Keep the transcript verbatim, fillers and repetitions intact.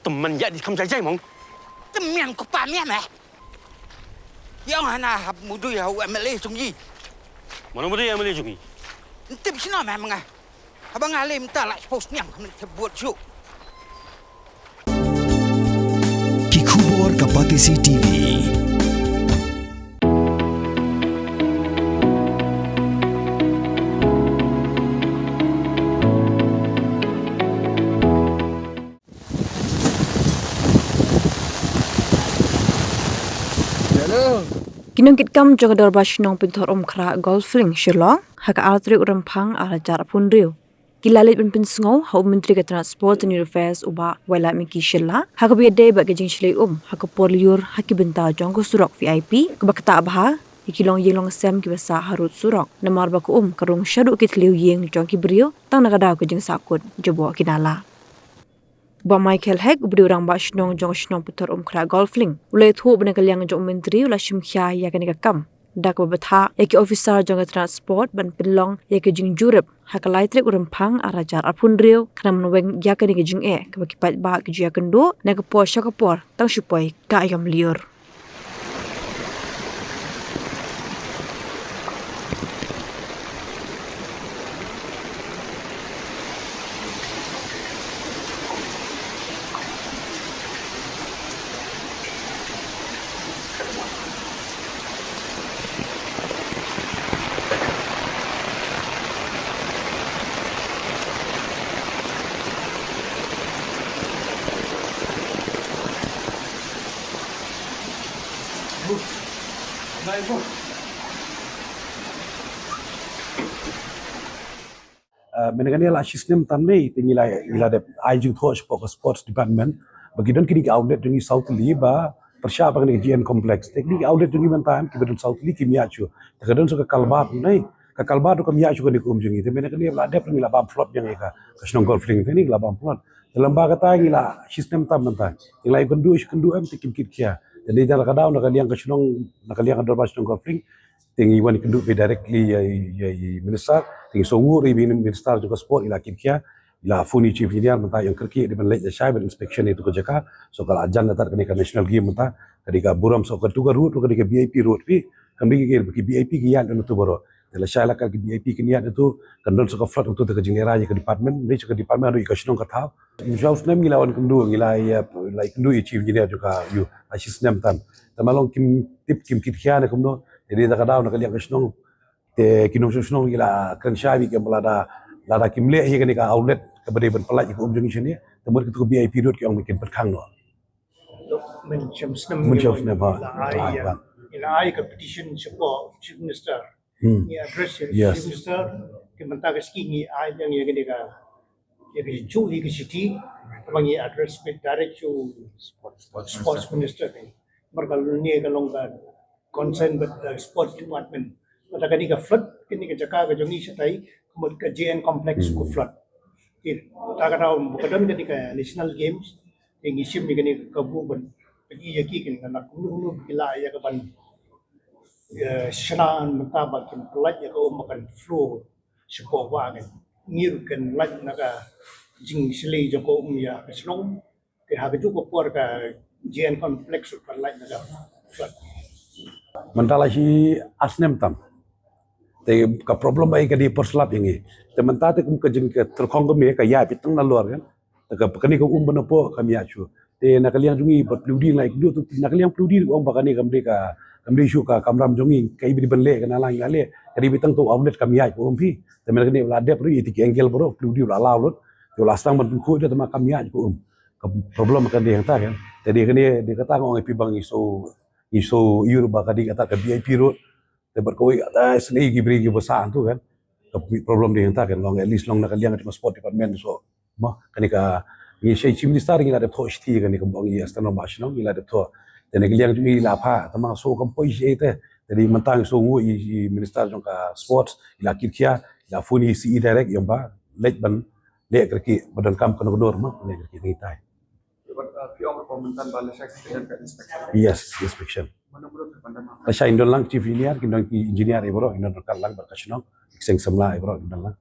Tymmen ïa di kham jai jai mong. Tymmen ko pa mian eh. Ïa nga na hap mudui ha u M L A jong i. Mano mudui M L A jong i? Ntip sino meh menga. Haba nga lem ta la post niang khamit te buat shu. Ki khubor ka Batesi T V. Ki nongkitkam jong ka Dorbar Shnong Pynthorumkhrah Golf Link Shillong ha ka ar tarik u Rymphang ar hajar arphew hynriew ki la leit ban pynsngew ha u Myntri ka Transport and Youth Affairs u Bah Wailadmiki Shylla ha kaba ïadei bad ka jingshlei um ha ka por lyiur ha ki bynta jong ka surok V I P kaba ktah bha ïa ki longïing longsem kiba sah harud surok namar ba ka um ka rung shaduh ki thliew ïing jong ki briew tang na ka daw ka jingsahkut jaboh ki nala. Bah Michael Hek, uba dei u rangbah shnong jong ka shnong Pynthorumkhrah Golf Link, u la ïathuh ba na ka liang jong u Myntri u la shim khia ïa kane ka kam da kaba bthah ïa ki officer jong ka transport ban pynlong ïa ka jingjurip ha ka lai tarik u Rymphang ar hajar arphew hynriew, khnang ban weng ïa kane ka jingeh kaba ki paidbah ki ju ïakynduh na ka por sha ka por tang shu poi ka aïom lyiur. Uh, mynta kane la shi snem tam ne, te ngi la, ngi la dep ai jingthoh shapoh ka sports department ba ki don kine ki outlet jong ngi saw tylli ba pyrshah ba kane ka G N complex. Te kine ki outlet jong ngi mynta ki ba don saw tylli kim ïaid shuh. Te ka don sa ka culvert ne, ka culvert ruh kam ïaid shuh kane ka um jong ngi. Te mynta kane la dep ngi la bam flood jong ngi ka, ka shnong Golf Link te ngi la bam flood. Te lem bad kata ngi la shi snem tam mynta. Ngi la ïakynduh, ïakynduh em te kim kit khia. Te dei tang ka daw na ka liang ka shnong, na ka liang ka dorbar shnong Golf Link. Te ngi wan kynduh phi directly ïa, ïa, ïa minister. Te ngi sngewnguh ïa i minister jong ka sport i la kit khia. I la phone ïa i chief engineer mynta ïa kyrkieh dei ban leit lashai ban inspection ïa tu ka jaka. So ka la jan da tat kane ka national game mynta. Ka dei ka burom so ka tu ka road, ka dei ka V I P road phi. Kam dei ka V I P ki ïaid na tu baroh. Te lashai la ka V I P ki ïaid na tu. Kan don so ka flood na tu te ka jingïarap ïa ka department. Dei so ka department ruh ïa ka shnong ka thaw. Mynshwa u snem ngi la wan kynduh, ngi la ïa, la ïa kynduh ïa chief engineer jong ka ïa, la shi snem tam. Te ma long kim tip kim kit khia ne kumno, te dei da ka daw na ka liang ka shnong. Te ki nongshong shnong ngi la kren shai bad kim ba lada, lada kim leh ïa kane ka outlet kaba dei ban pyllait ïa ka um jong ngi shane. Te mut kito V I P road ki ong ba kin pynkhang noh. Mynshwa u snem, mynshwa u snem, ha. Ngi la ai, ha, ïa, ha. Ngi la ai ka petition shapoh Chief Minister. Hmm. Ngi address ïa, yes, Chief Minister, te mynta ka sngi ngi ai ïa ngi ïa kane ka, ïa ka jingjuh ïa ka city, kaba ngi address beit direct to Sports, Sports Sports Minister. Minister te. Namar ka lane ka long ka concern bad, uh, Sports Department. Kata kane ka flood, kane ka jaka ka jong ngi shatai, ka mut ka G N complex, hmm, ka flood. Te, ta ka daw ba ka don kane ka National Games, te ngi shim ïa kane ka kabu ban, ban ïa ki kane ka na kumno kumno ba ki lah ïa ka ban ïa, shna mynta ba kin pyllait ïa ka um ba kan flow shapoh wah kan. Ngi ruh kan lait na ka jingshlei jong ka um ïa ka shnong. Te ha kajuh ka por ka G N complex ruh kan lait na ka flood. Mynta la shi ar snem tam. Te ka problem ba ka dei por slap ïa ngi. Te mynta te kum ka jing ka tyrkhong ka me ka ïaid beit tang nalor kan. Te ka, kane ka um ba napoh kam ïaid shuh. Te na ka liang jong ngi bad pli u dien la ïakynduh tu, na ka liang pli u dien ong ba kane kam dei ka, kam dei shuh ka kamram jong ngi, ka i ba dei ban leh ka na la ngi la leh, ka dei beit tang tu outlet kam ïaid ka um phi. Te mynta kane la dep ruh ïa ki angle baroh, pli u dien la law lut, te la sdang ban pynkhuid te ma kam ïaid ka um. Ka problem ka dei hangta kan. Te dei kane, dei kata nga ong ïa phi ba ngi sngew, ngi sngew ïoh ba ka dei kata ka V I P road. Te bad kawei kata sngewbha ki briew kiba sah tu kan. Ka problem dei hangta kan, long at least long na ka liang ka Sport Department so. Mo, kane ka, ngi shai Chief Minister ngi la dep thoh shithi kane ka bong i Aston Roma Shnong ngi la dep thoh. Te na ka liang jong i la pha, te ma so kam poi shi te. Te dei mynta ngi sngewnguh i, i Minister jong ka Sports, i la kit khia, i la phone i C E direct ïa ba leit ban leh kyrkieh ba donkam kano kano mo, leh kyrkieh te ngi tai. Yes, inspection. Lashai ngin don lang chief engineer, ngin don ki engineer i baroh, ngin don ryngkat lang bad ka shnong, ki seng samla i baroh, ngin don lang.